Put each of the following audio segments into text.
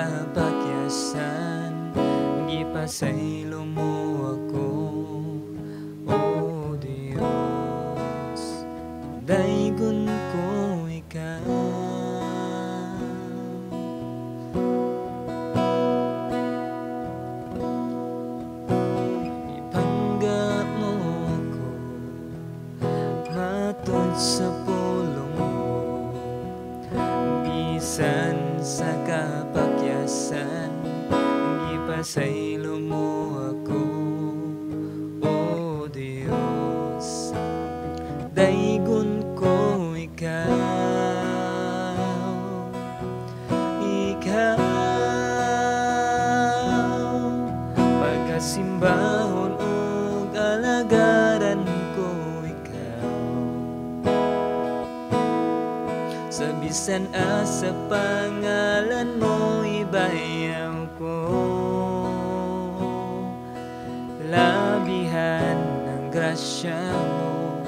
kapakyasan, gipasaylo mo ako, O Dios. Daygon ko ikaw. Ipangga mo ako matud sa pulong mo, bisan sa kapakyasan, gipasaylo mo ako, O Dios. Daygon ko ikaw, ikaw. Pagkasimbahon ug alagaran ko ikaw, sa bisan asa pangalan mo ibayaw ko. Labihan ng grasya mo,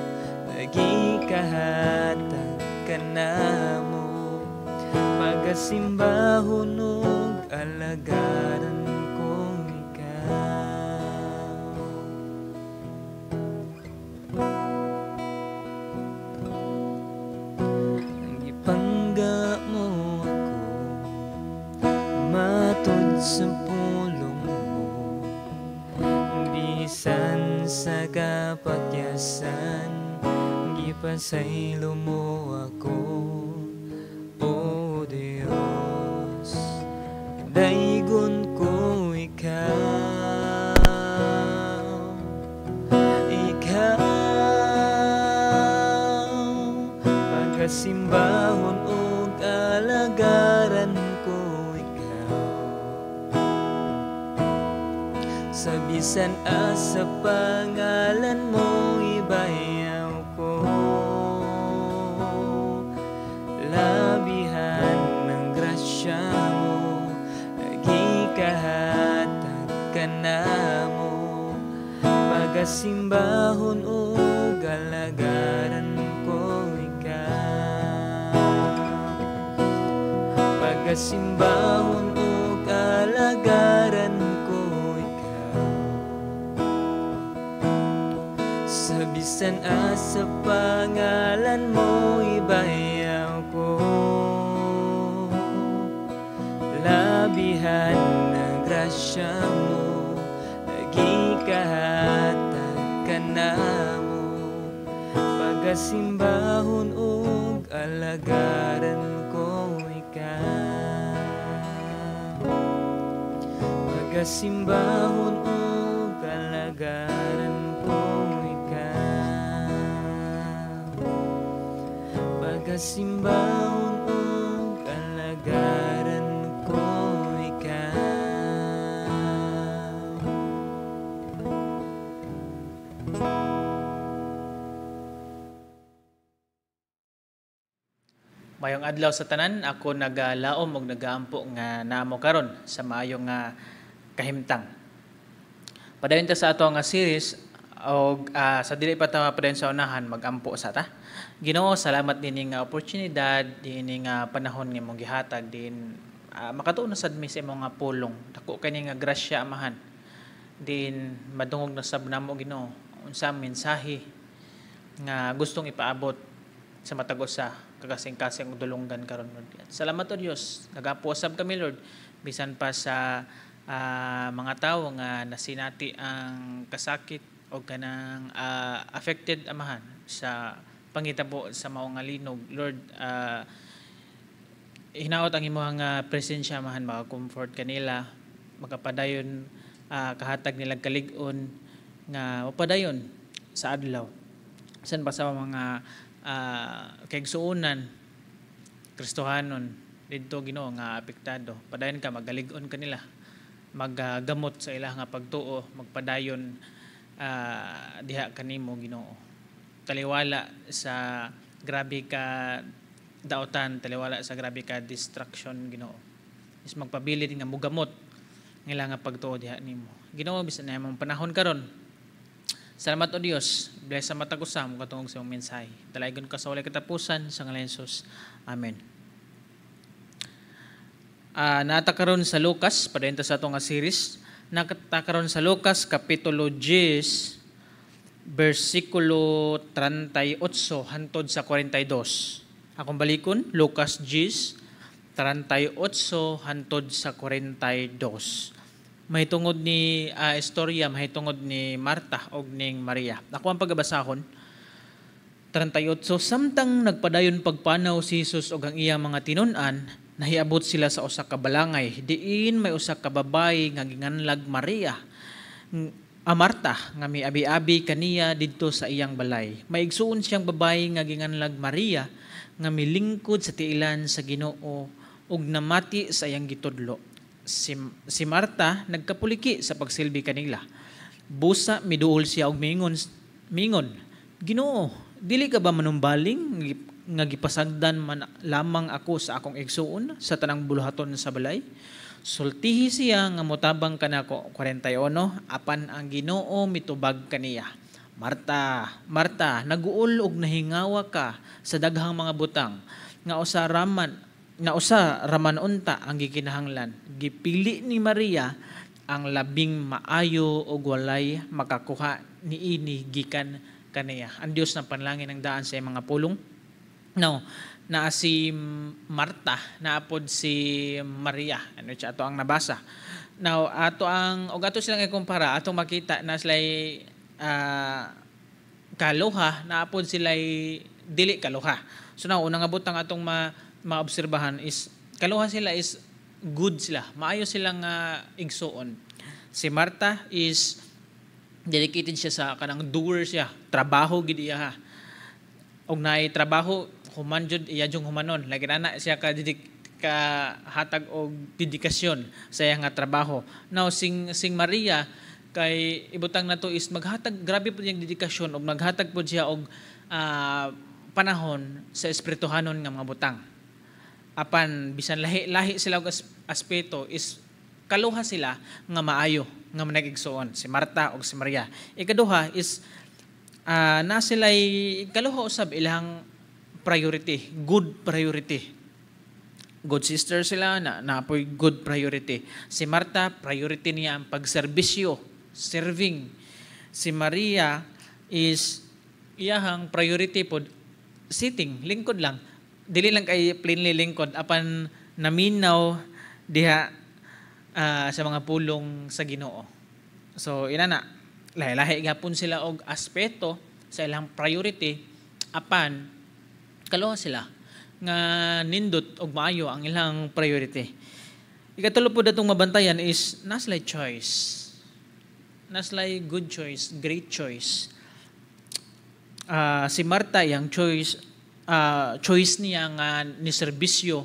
nagikahatag ka na mo. Pagkasimbahon ug alagaran ko ikaw. Gipangga mo ako matud sa pulong mo, bisan sa kapakyasan, gipasaylo mo ako, O Dios. Daygon ko ikaw, ikaw. Pagkasimbahon ug alagaran ko ikaw, sa bisan asa pangalan mo ibayaw ko. Labihan ng grasya mo, nagikahatag ka na mo. Pagkasimbahon ug alagaran ko ikaw. Pagkasimbahon ug alagaran ko ikaw, sa bisan asa pangalan mo ibayaw ko. Labihan ng grasya mo, nagikahatag ka na mo. Pagkasimbahon ug alagaran ko ikaw. Pagkasimbahon ug alagaran ko ikaw. Pagkasimbahon ug alagaran ko ikaw. Mayong adlaw sa tanan, ako nagalaom og nagaampo nga namo karon sa maayo nga kahimtang. Padayon ta sa ato nga series og sa dili pa ta mapadayon sa unahan, magampo sa ta. Ginoo, salamat dinhi nga oportunidad, dinhi nga panahon nga imong gihatag din makatuon na sad mi sa imong nga pulong. Dako kani nga grasya, Amahan. Din madungog na sab namo, Ginoo, unsa ang mensahe nga gustong ipaabot sa matag usa kakasing-kasing og dulunggan karon, Lord. Salamat o Dios, nagapo sab kami, Lord, bisan pa sa mga tawo nga nasinati ang kasakit o kanang affected, Amahan, sa pangitabo sa mao nga linog, Lord. Hinaot ang imong presensya, Amahan, maka-comfort kanila, makapadayon kahatag nila kalig-on nga mapadayon sa adlaw. San pa sa mga kaigsuonan Kristohanon didto, Ginoo, nga apektado, padayon ka magalig-on kanila, maggamot sa ilang nga pagtuo, magpadayon diha kanimo, Ginoo. Taliwala sa grabe ka daotan, taliwala sa grabe ka destruction, Ginoo, is magpabilin nga mugamot ng ilang nga pagtuo diha nimo, Ginoo, bisan na imong panahon karon. Salamat o Dios, bless sa matag usa mo katungog sa imong mensahe. Dalaygon ka sa walay katapusan sa ngalan ni Jesus. Amen. Naa ta karon sa Lucas, padayon ta sa ato nga series. Naa ta karon sa Lucas kapitulo 10 bersikulo 38 hantod sa 42. Akong balikon, Lucas 10 38 hantod sa 42. Mahitungod ni istorya, mahitungod ni Marta og ning Maria. Ako ang pagabasahon. 38. Samtang nagpadayon pagpanaw si Jesus og ang iyang mga tinun-an, nahiabot sila sa usa ka balangay. Diin may usa ka babayi nga ginganlag Maria, Marta, nga miabi-abi kaniya didto sa iyang balay. May igsuon siyang babayi nga ginganlag Maria nga milingkod sa tiilan sa Ginoo ug namati sa iyang gitudlo. Si Marta nagkapuliki sa pagsilbi kanila. Busa miduol siya og mingon, "Ginoo, dili ka ba manumbaling nga gipasagdan man lamang ako sa akong igsuon sa tanang buluhaton sa balay? Sultihi siya nga motabang kanako." 41. Apan ang Ginoo mitubag kaniya, "Marta, Marta, naguol og nahingawa ka sa daghang mga butang, nga usa raman unta ang gikinahanglan. Gipili ni Maria ang labing maayo ug walay makakuha niini gikan kaniya." Ang Dios ng panlangin ang daan sa iyang mga pulong. Now, naa si Marta, naa pod si Maria. Ano siya ato ang nabasa. Now, ato ang og ato silang ikumpara, atong makita na sila kaluha, naa pod sila dili kaluha. So now, unang nga butang atong maobserbahan is kaluha sila is good sila. Maayo silang igsuon. Si Marta is dedicated siya sa kanang doer siya, trabaho gid iya ha. Og naay trabaho, human jud, iya jung humanon. Lagi na siya ka hatag og dedikasyon sa iya nga trabaho. Now sing Maria kay ibutang nato is maghatag, grabe po niyang dedikasyon og maghatag po siya og panahon sa espirituhanon nga mga butang. Apan bisan lahi-lahi sila og aspeto is kaluha sila nga maayo nga manag-igsuon, si Marta ug si Maria. Ikaduha is na sila'y kaluha usab ilang priority, good priority. Good sister sila na napoy good priority. Si Marta, priority niya ang pagserbisyo, serving. Si Maria is iyahang priority pod sitting, lingkod lang. Dili lang kay plainly lingkod apan naminaw diha sa mga pulong sa Ginoo. So inana, lahi-lahi gapon sila og aspeto sa ilang priority, apan kaluha sila nga nindot og maayo ang ilang priority. Ikatulo po datong mabantayan is naa sila'y choice. Naa sila'y good choice, great choice. Si Marta, yang choice niya nga ni serbisyo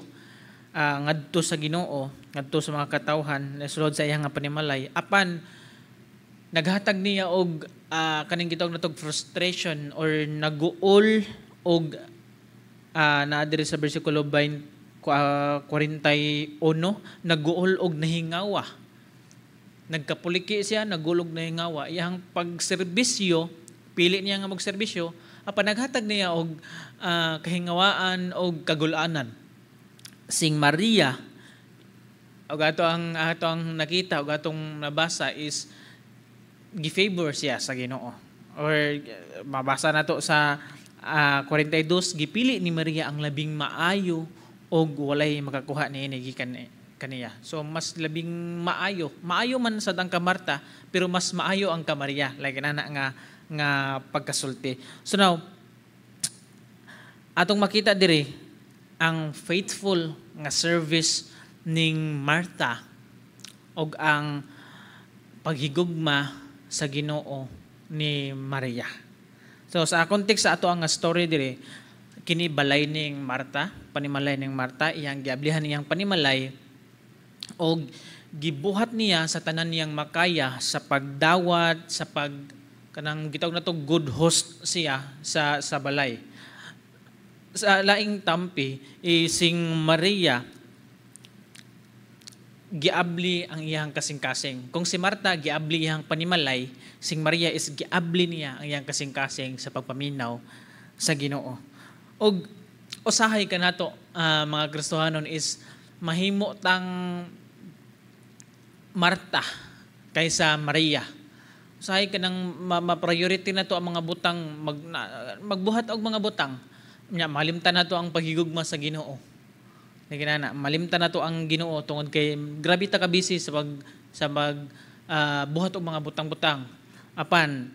ngadto sa Ginoo, ngadto sa mga katawhan, nasulod sa iyang nga panimalay, apan naghatag niya og kaning gitawag natog frustration or naguol og naa diri sa bersikulo 20, 41, naguol og nahingawa. Nagkapuliki siya, naguol og nahingawa. Iyang pagserbisyo, pili niya nga magserbisyo, apan naghatag niya og kahingawaan og kagulanan. Sing Maria, og ato ang nakita og atong nabasa is gi-favor siya sa Ginoo. Or mabasa nato sa 42, gipili ni Maria ang labing maayo og walay makakuha niini gikan kaniya. So mas labing maayo, maayo man sad ang ka Marta, pero mas maayo ang ka Maria, like nana nga pagkasulti. So now atong makita diri ang faithful nga service ning Martha og ang paghigugma sa Ginoo ni Maria. So sa context sa ato ang story diri, kini balay ning Marta, panimalay ning Marta, iyang giablihan niyang panimalay og gibuhat niya sa tanan niyang makaya sa pagdawat, sa pag kanang gitawag nato good host siya sa balay. Sa laing tampi, sing Maria giabli ang iyang kasing-kasing. Kung si Marta giabli iyang panimalay, sing Maria is giabli niya ang iyang kasing-kasing sa pagpaminaw sa Ginoo. Og usahay kanato mga Kristohanon is Mahimo tang Marta kaysa Maria. Usahay kanang ma-priority na to ang mga butang, magbuhat og mga butang. Nya malimtan na to ang paghigugma sa Ginoo. Ginana, malimtan na to ang Ginoo tungod kay grabe ta ka busy sa pag buhat og mga butang-butang. Apan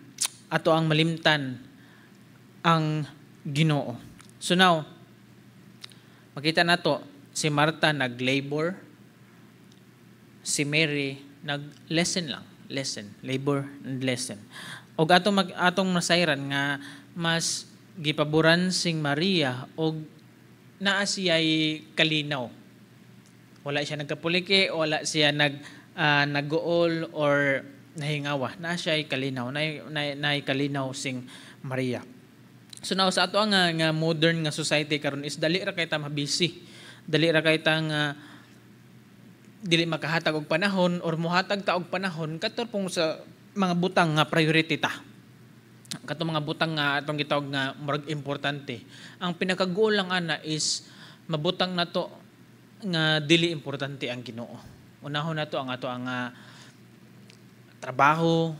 ato ang malimtan ang Ginoo. So now, makita nato si Martha nag-labor, si Mary nag-listen lang, listen, labor and listen. Og atong masayran nga mas gipaboran sing Maria og naa siya'y kalinaw. Wala siya nagkapuliki, wala siya nag-guol or nahingawa. Naa siya'y kalinaw, naay kalinaw sing Maria. So now, sa ato nga modern nga society karon is dali ra kay ta mabisi. Dali ra kay ta nga dili makahatag og panahon or muhatag ta og panahon kadto pong sa mga butang nga priority ta. Kato mga butang nga atong gitawag nga murag importante. Ang pinakagoal lang ana is mabutang nato nga dili importante ang Ginoo. Unahon nato ang ato ang trabaho,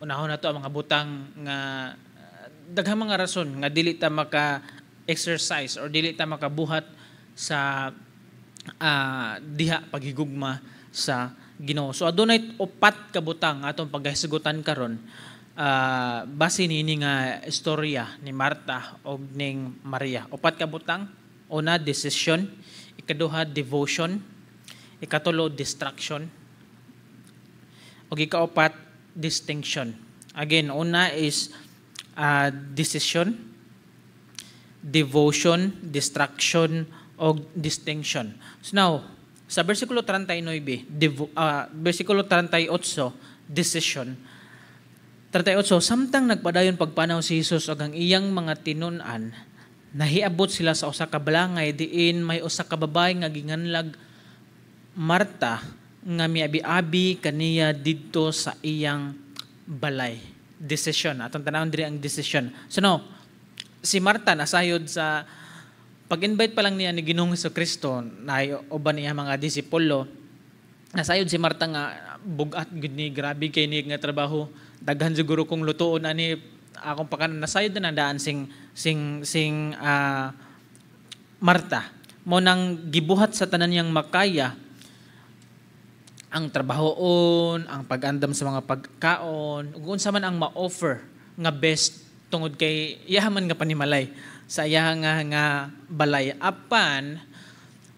unahon nato ang mga butang nga daghang mga rason nga dili ta maka exercise or dili ta makabuhat sa diha paghigugma sa Ginoo. So adunay upat ka butang atong paghisgutan karon base niini nga istorya ni Marta og ning Maria. Upat ka butang. Una, decision. Ikaduha, devotion. Ikatulo, distraction. Og ikaupat, distinction. Again, una is decision, devotion, distraction, og distinction. So now, sa versikulo 39, versikulo 38, decision. 38, samtang nagpadayon pagpanaw si Jesus ug ang iyang mga tinun-an, nahiabot sila sa usa ka balangay diin may usa ka babae nga ginganlag Marta nga miabi-abi kaniya didto sa iyang balay. Decision. Atong tanawon diri ang decision. So now, si Marta nasayod sa pag-invite pa lang niya ni Ginoong Kristo na uban niya mga disipulo. Nasayod si Marta nga bugat gud ni, grabe kay ni nga trabaho, daghan siguro kong lutuon ani akong pakanon. Nasayod na daan sing Marta mo nang gibuhat sa tanan niyang makaya ang trabahoon, ang pag-andam sa mga pagkaon, ug unsa man ang ma-offer nga best tungod kay iya man nga panimalay sa iya nga balay. Apan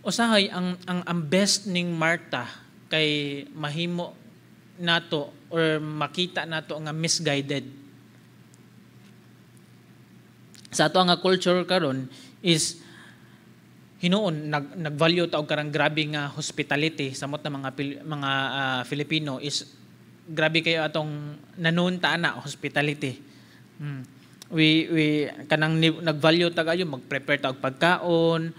usahay ang best ning Marta kay mahimo nato or makita nato nga misguided. Sa ato nga culture karon is hinuon nag-value ta og karang grabe nga hospitality samot na mga Filipino is grabe kayo atong nanon ta ana hospitality. We kanang nag-value ta kayo mag-prepare ta og pagkaon,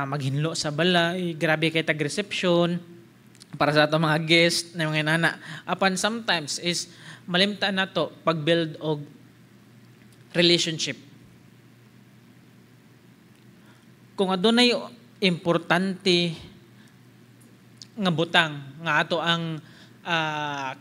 maghinlo sa balay, grabe kay tag reception para sa atong mga guest na mga nana. Apan sometimes is malimtan nato pag-build og relationship. Kung adunay importante nga butang nga ato ang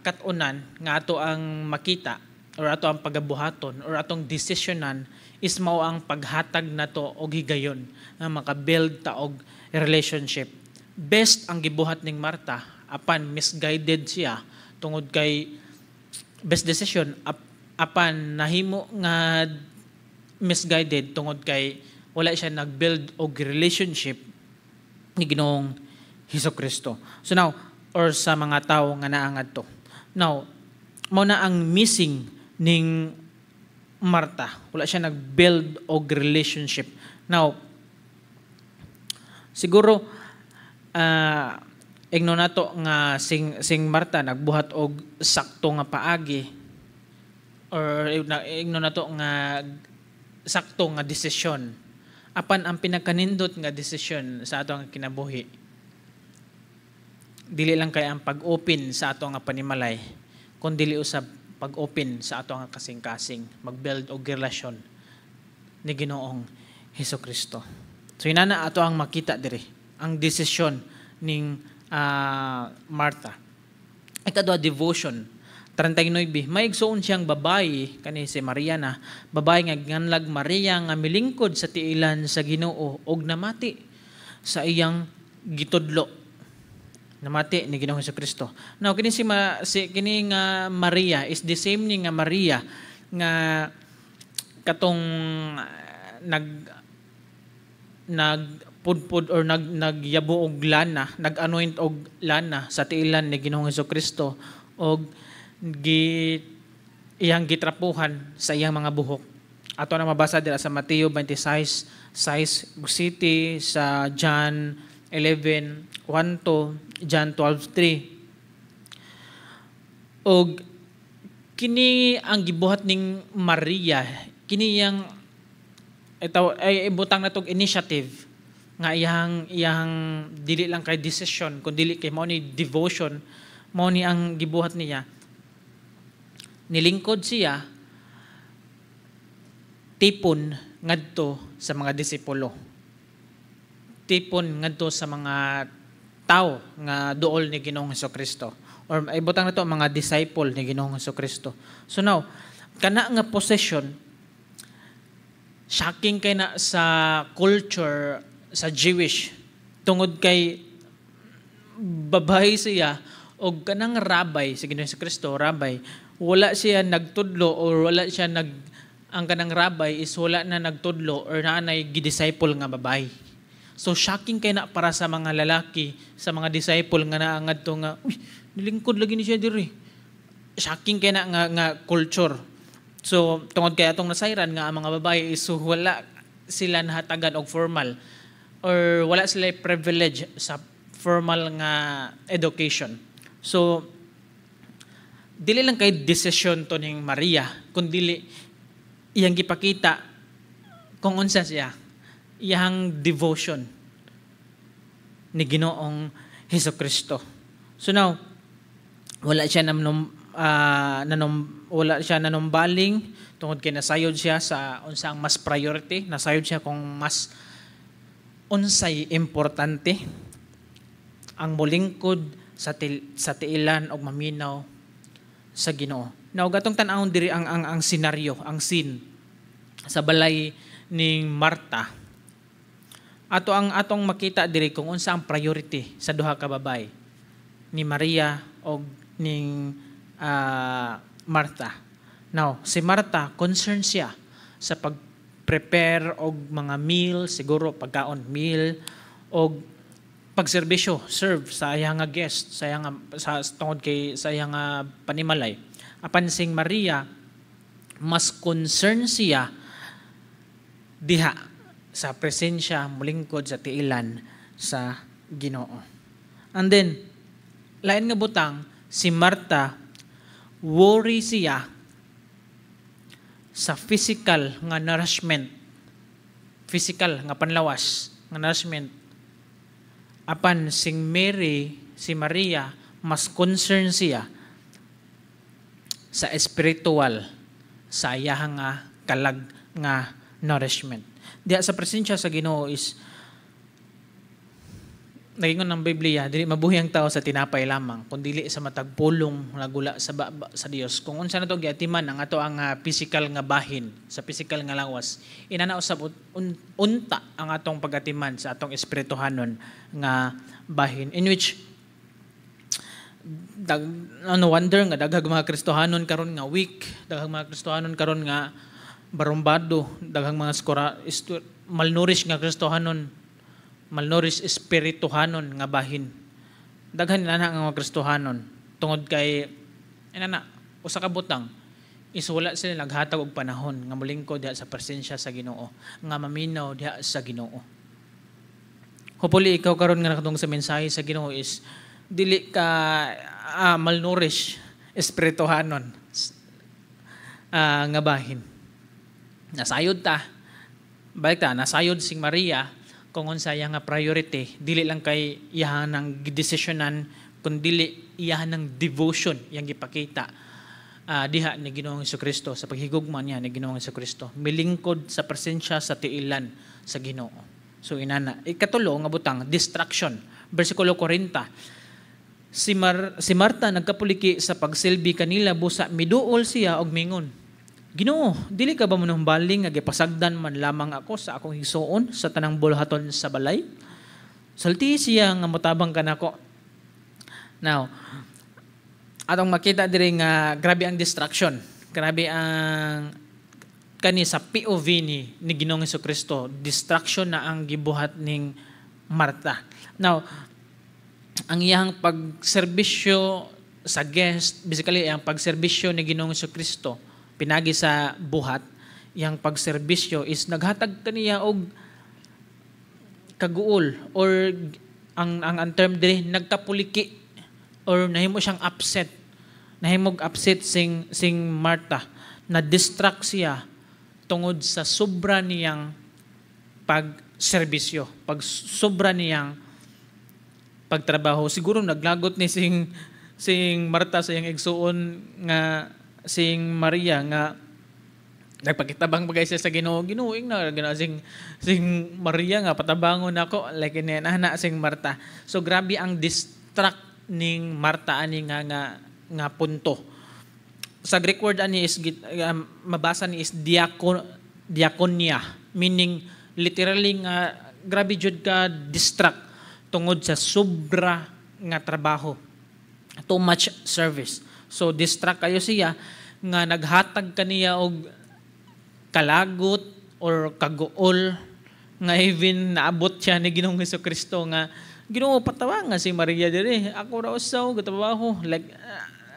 kat-unan, nga ato ang makita or ato ang pagabuhaton or atong desisyonan is mao ang paghatag nato og higayon nga maka-build ta og relationship. Best ang gibuhat ning Marta, apan misguided siya tungod kay best decision apan nahimo nga misguided tungod kay wala siya nag-build og relationship ni Ginoong Hesus Kristo. So now, or sa mga tao nga naangad to. Now, mao na ang missing ning Marta. Wala siya nag-build og relationship. Now, siguro ingno nato nga sing Marta nagbuhat og sakto nga paagi or ingno nato nga sakto nga desisyon. Apan ang pinakanindot nga desisyon sa ato nga kinabuhi, dili lang kay ang pag-open sa ato nga panimalay, kun dili usab pag-open sa ato nga kasing-kasing, mag-build og relasyon ni Ginoong Hesus Kristo. So inana ato ang makita diri, ang desisyon ning Martha. Ikaduha, devotion. 39, may igsuon siyang babayi, kani si Maria na, babayi nga nganlag Maria nga milingkod sa tiilan sa Ginoo og namati sa iyang gitudlo. Namati ni Ginoong Kristo. Now kini si, ma, si kini nga Maria is the same ni nga Maria nga katong nagpudpud or nagyabo og lana, nag-anoint og lana sa tiilan ni Ginoong Kristo og iyang gitrapuhan sa iyang mga buhok. Ato na mabasa dira sa Mateo 26, 6 City, sa John 11, 1 to John 12, 3. Og kini ang gibuhat ning Maria, kini iyang ito ay ibutang na tog initiative nga iyang iyang dili lang kay decision kun dili kay mao ni devotion, mao ni ang gibuhat niya. Nilingkod siya tipon ngadto sa mga disipulo, tipon ngadto sa mga tao nga duol ni Ginoong Kristo or ibutang na to mga disciple ni Ginoong Kristo. So now, kana nga position, shocking kay na sa culture sa Jewish tungod kay babae siya og kanang rabbi si Ginoong Kristo, rabbi, wala siya nagtudlo or wala siya nag ang kanang rabbi is wala na nagtudlo or naa nay gidisciple nga babae. So shocking kay na para sa mga lalaki, sa mga disciple nga naa ngadto nga, "Uy, nilingkod lagi ni siya diri." Shocking kay na nga culture. So tungod kay atong nasayran nga ang mga babae is wala sila nahatagan og formal or wala sila privilege sa formal nga education. So dili lang kay desisyon to ning Maria, kundi iyang gipakita kung unsa siya, iyang devotion ni Ginoong Hesus Kristo. So now, wala siya nanumbaling tungod kay nasayod siya sa unsa ang mas priority, nasayod siya kung mas unsay importante, ang molingkod sa tiilan og maminaw sa Ginoo. Now gatong tan-awon diri ang senaryo, ang scene sa balay ning Marta. Ato ang atong makita diri kung unsa ang priority sa duha ka babae, ni Maria og ning Martha. Now, si Martha, concerned siya sa pag-prepare og mga meal, siguro pagkaon, meal og pagserbisyo, serve sa iyang nga guest, sa iyang sa tungod kay sa iyang nga panimalay. Apan sing Maria, mas concerned siya diha sa presensya, mulingkod sa tiilan sa Ginoo. And then, lain nga butang, si Martha, worry siya sa physical nga nourishment, physical nga panlawas, nga nourishment. Apan sing Mary, si Maria, mas concerned siya sa spiritual, sa iyang nga kalag nga nourishment. Diha sa presensya sa Ginoo is nagingon ng Biblia, dili mabuhi ang tao sa tinapay lamang, kun dili sa matag pulong nagula sa baba sa Dios. Kung unsa na to giatiman ang ato ang physical nga bahin, sa physical nga lawas, inana usab unta ang atong pagatiman sa atong espirituhanon nga bahin, in which no wonder nga daghang mga Kristohanon karon nga weak, daghang mga Kristohanon karon nga barumbado, daghang mga skora malnourished nga Kristohanon, malnourished espirituhanon nga bahin. Daghan na nga mga Kristohanon tungod kay inana usa ka butang is wala sila naghatag og panahon nga molingkod diha sa presensya sa Ginoo, nga maminaw diha sa Ginoo. Hopefully ikaw karon nga nakadungog sa mensahe sa Ginoo is dili ka malnourished espirituhanon nga bahin. Nasayod ta. Balik ta, nasayod sing Maria kung unsa iya nga priority, dili lang kay iyahan ng gidesisyonan kun dili iyahan ng devotion iyang gipakita diha ni Ginoong Kristo sa paghigugma niya ni Ginoong Kristo. Milingkod sa presensya sa tiilan sa Ginoo. So inana. Ikatulo nga butang, distraction. Versikulo 40. Si Marta nagkapuliki sa pagsilbi kanila, busa miduol siya og mingon, "Ginoo, dili ka ba manumbaling nga gipasagdan man lamang ako sa akong igsuon sa tanang bulhaton sa balay? Sulti siya nga motabang kanako." Now, atong makita diri nga grabe ang distraction. Grabe ang kani sa POV ni Ginoong Kristo, distraction na ang gibuhat ning Marta. Now, ang iyang pagserbisyo sa guest, basically ang pagserbisyo ni Ginoong Kristo pinagi sa buhat, iyang pagserbisyo is naghatag kaniya og kaguol or ang term diri, nagkapuliki or nahimo siyang upset. Nahimog upset sing Marta, na distract siya tungod sa sobra niyang pagserbisyo, pag sobra niyang pagtrabaho. Siguro naglagot ni sing Marta sa iyang igsuon nga sing Maria nga nagpakitabang bagay siya sa Ginoo. "Ginoo, ingna gina sing Maria nga patabangon ako," like ini ana sing Marta. So grabe ang distract ning Marta ani nga punto. Sa Greek word ani is mabasa ni is diakonia, meaning literally nga grabe jud ka distract tungod sa sobra nga trabaho, too much service. So distract kayo siya nga naghatag kaniya og kalagot or kaguol nga even naabot siya ni Ginoong Kristo nga, "Ginoo, patawa nga si Maria diri, ako ra usaw gatrabaho." Like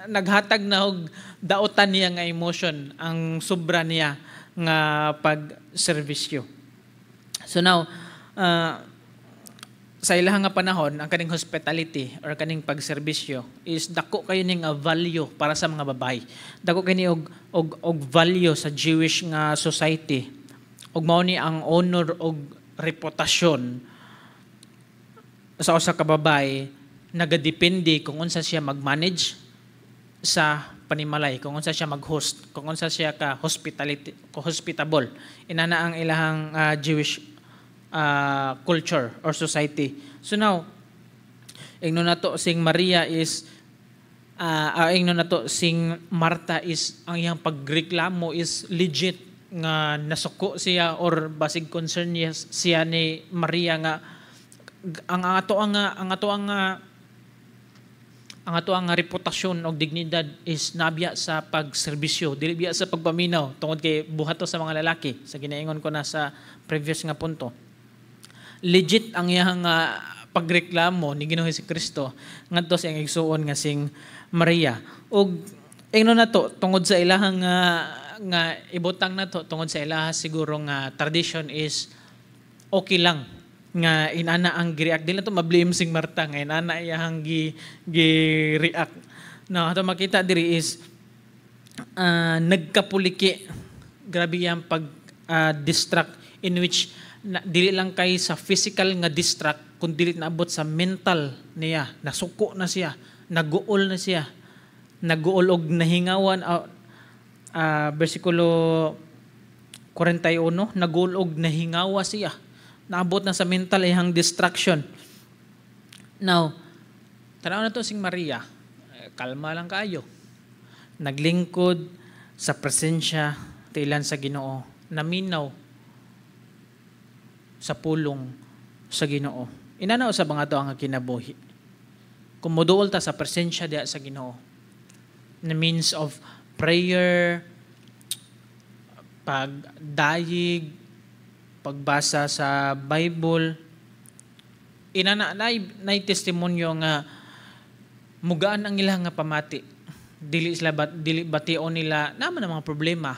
naghatag na og daotan niya nga emotion ang sobra niya nga pagserbisyo. So now, sa ilang nga panahon, ang kaning hospitality or kaning pagserbisyo is dako kayo ning nga value para sa mga babae. Dako kini og value sa Jewish nga society. Og mao ni ang honor og reputasyon sa usa ka babae nagadepende kung unsa siya mag-manage sa panimalay, kung unsa siya mag-host, kung unsa siya ka hospitality, hospitable. Inana ang ilahang Jewish culture or society. So now, ingno nato sing Maria is ingno nato sing Marta is ang iyang pagreklamo is legit nga nasuko siya or basig concern niya siya ni Maria nga ang ato ang reputasyon o dignidad is nabya sa pagserbisyo, dili biya sa pagpaminaw, tungod kay buhat to sa mga lalaki, sa ginaingon ko na sa previous nga punto. Legit ang iyang pagreklamo ni Ginoong Kristo ngadto sa iyang igsuon nga sing Maria. Ug ingnon nato tungod sa ilahang nga ibutang nato tungod sa ilaha siguro nga tradition is okay lang nga inana ang gi-react. Dili nato ma-blame sing Marta nga inana iyang gi gi-react. No, ato makita diri is nagkapuliki, grabe iyang pag distract in which na, dili lang kay sa physical nga distract kun dili naabot sa mental niya. Nasuko na siya, naguol na siya, naguol og nahingawan. Versikulo 41, naguol og nahingawa siya. Naabot na sa mental iyang distraction. Now, tanaw na to sing Maria. Eh, kalma lang kayo, naglingkod sa presensya tilan sa Ginoo, naminaw sa pulong sa Ginoo. Inana sa mga to ang kinabuhi. Kung moduol ta sa presensya diha sa Ginoo, na means of prayer, pagdayig, pagbasa sa Bible, inana nay testimonyo nga mugaan ang ilang nga pamati. Dili sila bat, dili bation nila naman ang mga problema,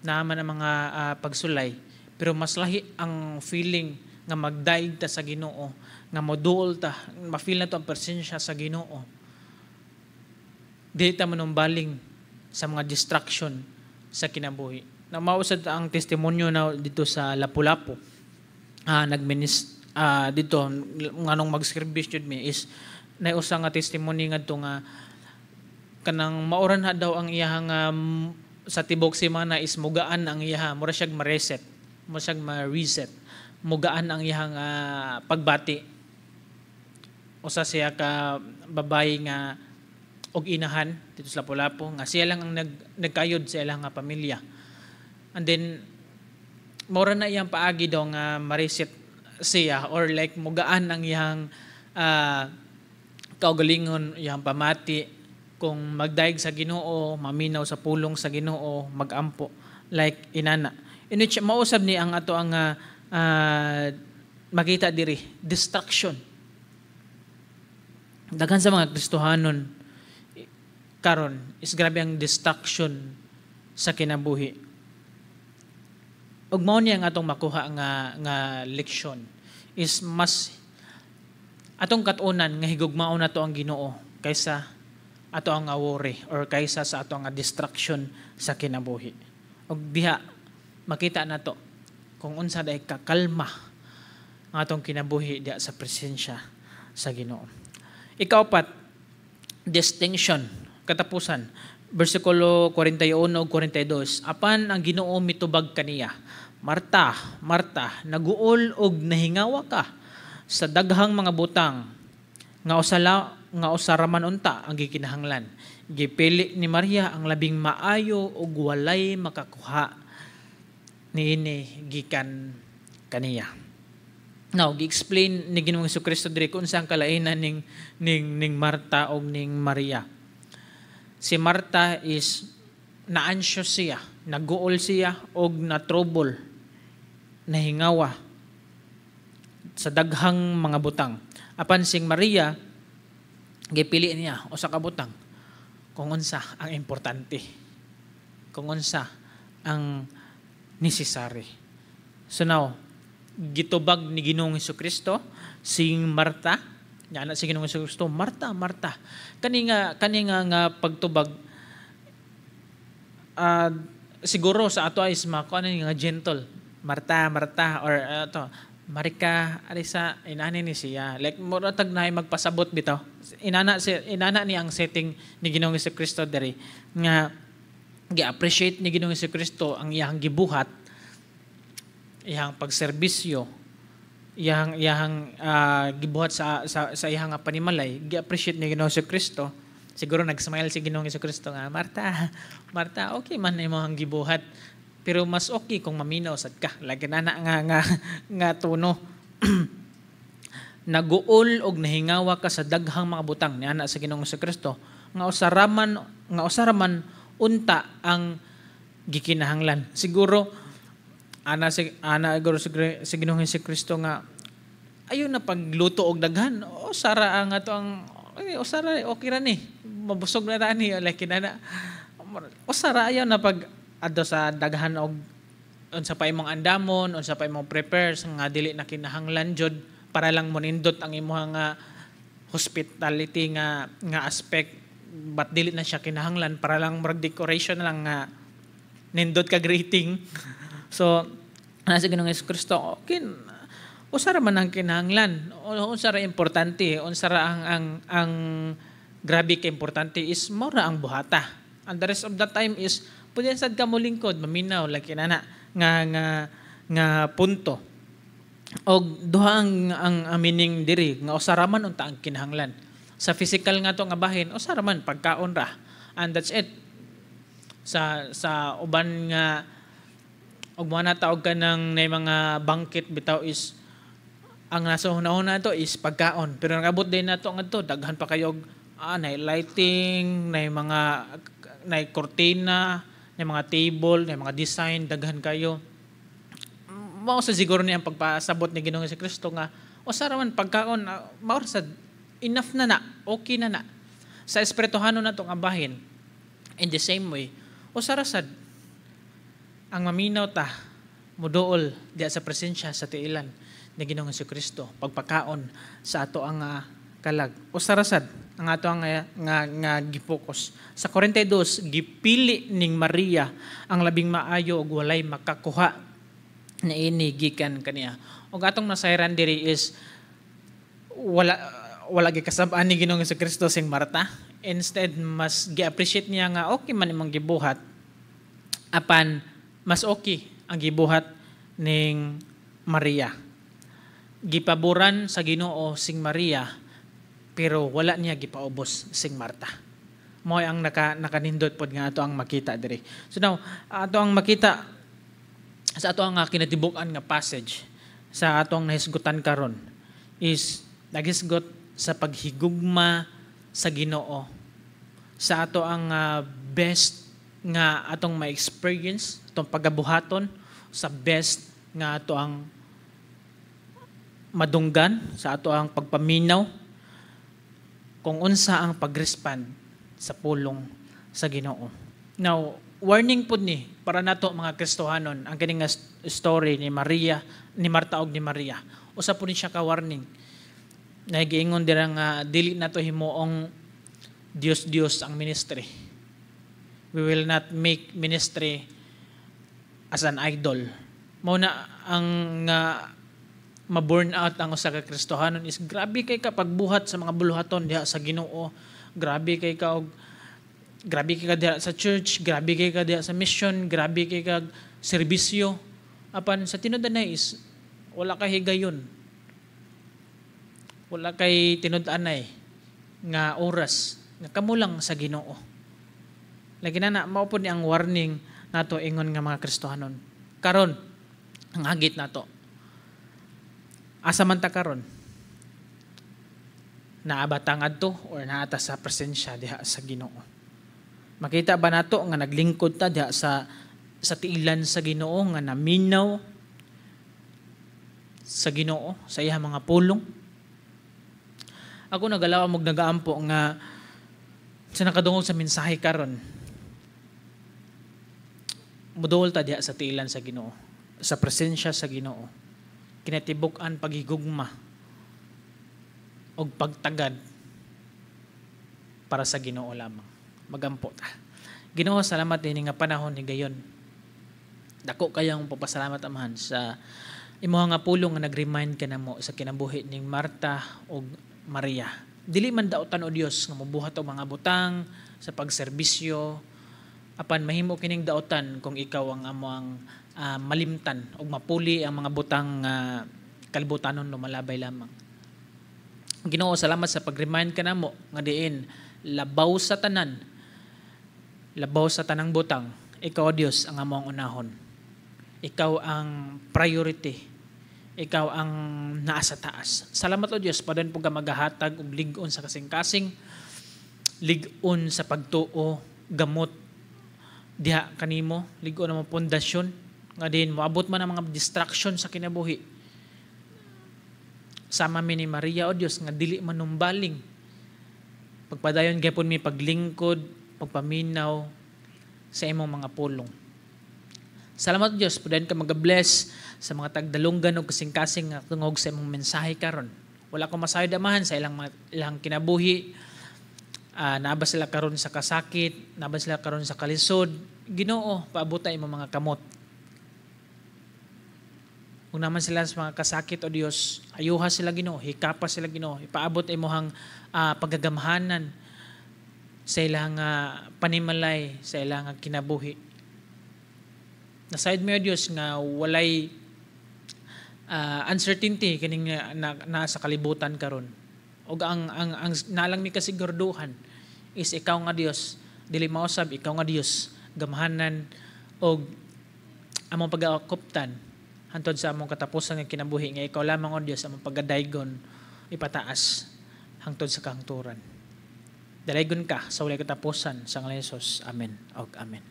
naman ang mga pagsulay, pero mas lahi ang feeling nga magdaig ta sa Ginoo, nga moduol ta, ma-feel na to ang presensya sa Ginoo. Dili ta manumbaling sa mga distraction sa kinabuhi. Na mausad ang testimonyo na dito sa Lapu-Lapu. Nagminis dito nganong mag-service jud mi is nay usa nga testimony ngadto nga kanang maoran ha daw ang iyahang sa tibok semana is mugaan ang iyaha, mura siyag ma-reset. Mugaan ang iyang pagbati. Usa siya ka babayi nga og inahan dito sa Lapu-Lapu nga siya lang ang nagkayod sa ilang nga pamilya. And then mora na iyang paagi daw nga ma-reset siya or like mugaan ang iyang kaugalingon, iyang pamati kung magdayeg sa Ginoo, maminaw sa pulong sa Ginoo, magampo like inana. In which mausab ni ang ato ang makita diri, distraction. Daghan sa mga Kristohanon karon is grabe ang distraction sa kinabuhi. Ug mao niya ang atong makuha nga leksyon is mas atong katunan nga higugmaon nato ang Ginoo kaysa ato ang worry or kaysa sa ato ang distraction sa kinabuhi. Ug diha makita nato kung unsa day kakalma ang atong kinabuhi diha sa presensya sa Ginoo. Ikaapat, distinction, katapusan. Versikulo 41 ug 42, apan ang Ginoo mitubag kaniya, "Marta, Marta, naguol og nahingawa ka sa daghang mga butang nga usa ra man unta ang gikinahanglan. Gipili ni Maria ang labing maayo ug walay makakuha niini gikan kaniya." Now, gi-explain ni Ginoong Kristo diri kung unsa ang kalainan ning Marta og ning Maria. Si Marta is na-anxious siya, naguol siya og na-trouble, nahingawa sa daghang mga butang. Apan sing Maria, gipili niya usa ka butang, kung unsa ang importante, kung unsa ang necessary. So now, gitubag ni Ginoong Kristo sing Marta, nya si Ginoong Kristo, "Marta, Marta." Kani nga pagtubag, siguro sa ato is mako ano nga gentle. "Marta, Marta," or ato, "Marika, alisa," inani ni siya. Like mura tag naay magpasabot bitaw. Inana ni ang setting ni Ginoong Kristo diri nga gi-appreciate ni Ginoong Kristo ang iyang gibuhat, iyang pagserbisyo, iyang gibuhat sa iyang nga panimalay, gi-appreciate ni Ginoong Kristo. Siguro nag-smile si Ginoong Kristo nga, "Marta, Marta, okay man imong gibuhat. Pero mas okay kung maminaw sad ka." Lagi na nga tono. "Naguol og nahingawa ka sa daghang mga butang," niana sa Ginoong Kristo, nga usara man unta ang gikinahanglan. Siguro ana siguro si Ginoong Kristo nga ayo na pagluto og daghan. Usara ang ato ang usara, okay ra ni. Mabusog na ra ni, like kinana. Usara, ayaw na pag adto sa daghan og unsa pa imong andamon, unsa pa imong prepare nga dili na kinahanglan jud para lang monindot ang imong nga hospitality nga aspect, but dili na siya kinahanglan, para lang murag decoration na lang nga nindot ka greeting. So, nasa Ginoong Kristo, okay, usa ra man ang kinahanglan. Unsa ra importante, unsa ra ang grabe ka importante is mao ra ang buhata. And the rest of the time is pwede sad ka molingkod, maminaw, like inana nga punto. Og duha ang meaning diri nga usa ra man unta ang kinahanglan. Sa physical nga to nga bahin, usa ra man, pagkaon ra. And that's it. Sa uban nga og mo na taog ka ng nay mga banquet bitaw is ang nasa una-una to is pagkaon. Pero nagabot din nato ngadto, daghan pa kayo og nay lighting, nay mga nay kortina, nay mga table, nay mga design, daghan kayo. Mao sa siguro niya ang pagpasabot ni Ginoong Kristo nga usa ra man pagkaon, mao ra sa enough na na, okay na na. Sa espirituhanon nato nga bahin, in the same way, usa ra sad ang maminaw ta, muduol diya sa presensya sa tiilan ni Ginoong Kristo, pagpakaon sa ato ang kalag. Usa ra sad ang ato ang nga gipokus. Sa 42, gipili ning Maria ang labing maayo ug walay makakuha niini gikan kaniya. Ug atong nasayran diri is wala gikasab-an ni Ginoong Kristo sing Marta. Instead, mas gi-appreciate niya nga okay man imong gibuhat, apan mas okay ang gibuhat ning Maria. Gipaboran sa Ginoo sing Maria, pero wala niya gipaubos sing Marta. Mao ang nakanindot pod nga ato ang makita diri. So now, ato ang makita sa ato ang kinatibuk-an nga passage sa atong nahisgutan karon is naghisgot sa paghigugma sa Ginoo sa ato ang best nga atong ma-experience, atong pagabuhaton, sa best nga ato ang madunggan, sa ato ang pagpaminaw kung unsa ang pag-respond sa pulong sa Ginoo. Now, warning pud ni para nato mga Kristohanon ang kining story ni Maria, ni Marta og ni Maria. Usa pud ni siya ka warning. Nagiingon dira nga dili nato himuong Dios-Dios ang ministry. We will not make ministry as an idol. Mao na ang ma-burn out ang usa ka Kristohanon is grabe kay ka pagbuhat sa mga buluhaton diha sa Ginoo. Grabe kay ka og grabe kay ka diha sa church, grabe kay ka diha sa mission, grabe kay ka serbisyo. Apan sa tinud-anay is wala kay higayon. Wala kay tinud-anay nga oras nga kamo lang sa Ginoo. Lagi na mao pod ni ang warning nato ingon nga mga Kristohanon. Karon ang hagit nato. Asa man ta karon? Naa ba ta ngadto or naa ta sa presensya diha sa Ginoo? Makita ba nato nga naglingkod ta diha sa tiilan sa Ginoo, nga naminaw sa Ginoo sa iyang mga pulong? Ako nagalaw og nagaampo nga sa nakadungog sa mensahe karon, muduol ta diha sa tiilan sa Ginoo, sa presensya sa Ginoo. Kinatibuk-an paghigugma og pagtagad para sa Ginoo lamang. Magampo ta. Ginoo, salamat dinhi nga panahon ni gayon. Dako kayong pagpasalamat, Amahan, sa imuha nga pulong nga nag-remind ka namo sa kinabuhi ning Marta ug Maria. Dili man daotan o Dios nga mobuhat og mga butang sa pagserbisyo, apan mahimo kining daotan kung ikaw ang among malimtan og mapuli ang mga butang kalibutanon lumalabay lamang. Ginoo, salamat sa pag-remind ka namo nga diin labaw sa tanan, labaw sa tanang butang, ikaw o Dios ang among unahon. Ikaw ang priority. Ikaw ang naa sa taas. Salamat o Dios, padayon po ka magahatag og lig-on sa kasing-kasing, lig-on sa pagtuo, gamot diha kanimo, lig-on ang pundasyon nga diin moabot man ang mga distraction sa kinabuhi. Sama mi ni Maria o Dios nga dili manumbaling. Pagpadayon gyapon mi paglingkod, pagpaminaw sa imong mga pulong. Salamat Dios, padayon ka mag-bless sa mga tagdalunggan og kasing-kasing nga tungog sa imong mensahe karon. Wala ko masayod, Amahan, sa ilang kinabuhi. Naa ba sila karon sa kasakit, naa ba sila karon sa kalisod. Ginoo, paabuta imong mga kamot. Kung naman sila sa mga kasakit o Dios, ayuha sila Ginoo, hikapa sila Ginoo, ipaabot imong pagagamhanan sa ilang panimalay, sa ilang kinabuhi. Nasayod mo, Dios, nga walay uncertainty kining na sa kalibutan karon. Og ang nalang mi kasigurduhan is ikaw nga Dios, dili mausab ikaw nga Dios, gamhanan og among pag-akuptan hantod sa among katapusan nga kinabuhi, nga ikaw lamang o Dios among pagadaygon ipataas hangtod sa kahangturan. Dalaygon ka sa walay katapusan sa ngalan ni Jesus. Amen. Og amen.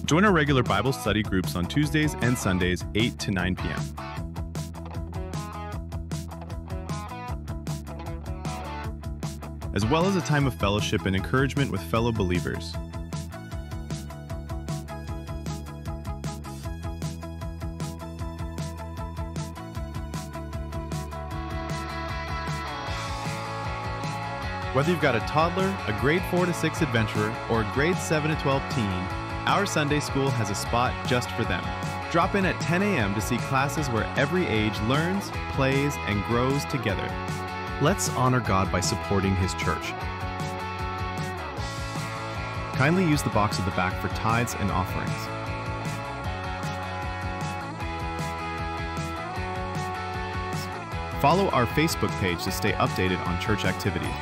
Join our regular Bible study groups on Tuesdays and Sundays, 8 to 9 p.m. As well as a time of fellowship and encouragement with fellow believers. Whether you've got a toddler, a grade 4 to 6 adventurer, or a grade 7 to 12 teen, our Sunday school has a spot just for them. Drop in at 10 a.m. to see classes where every age learns, plays, and grows together. Let's honor God by supporting His church. Kindly use the box at the back for tithes and offerings. Follow our Facebook page to stay updated on church activities.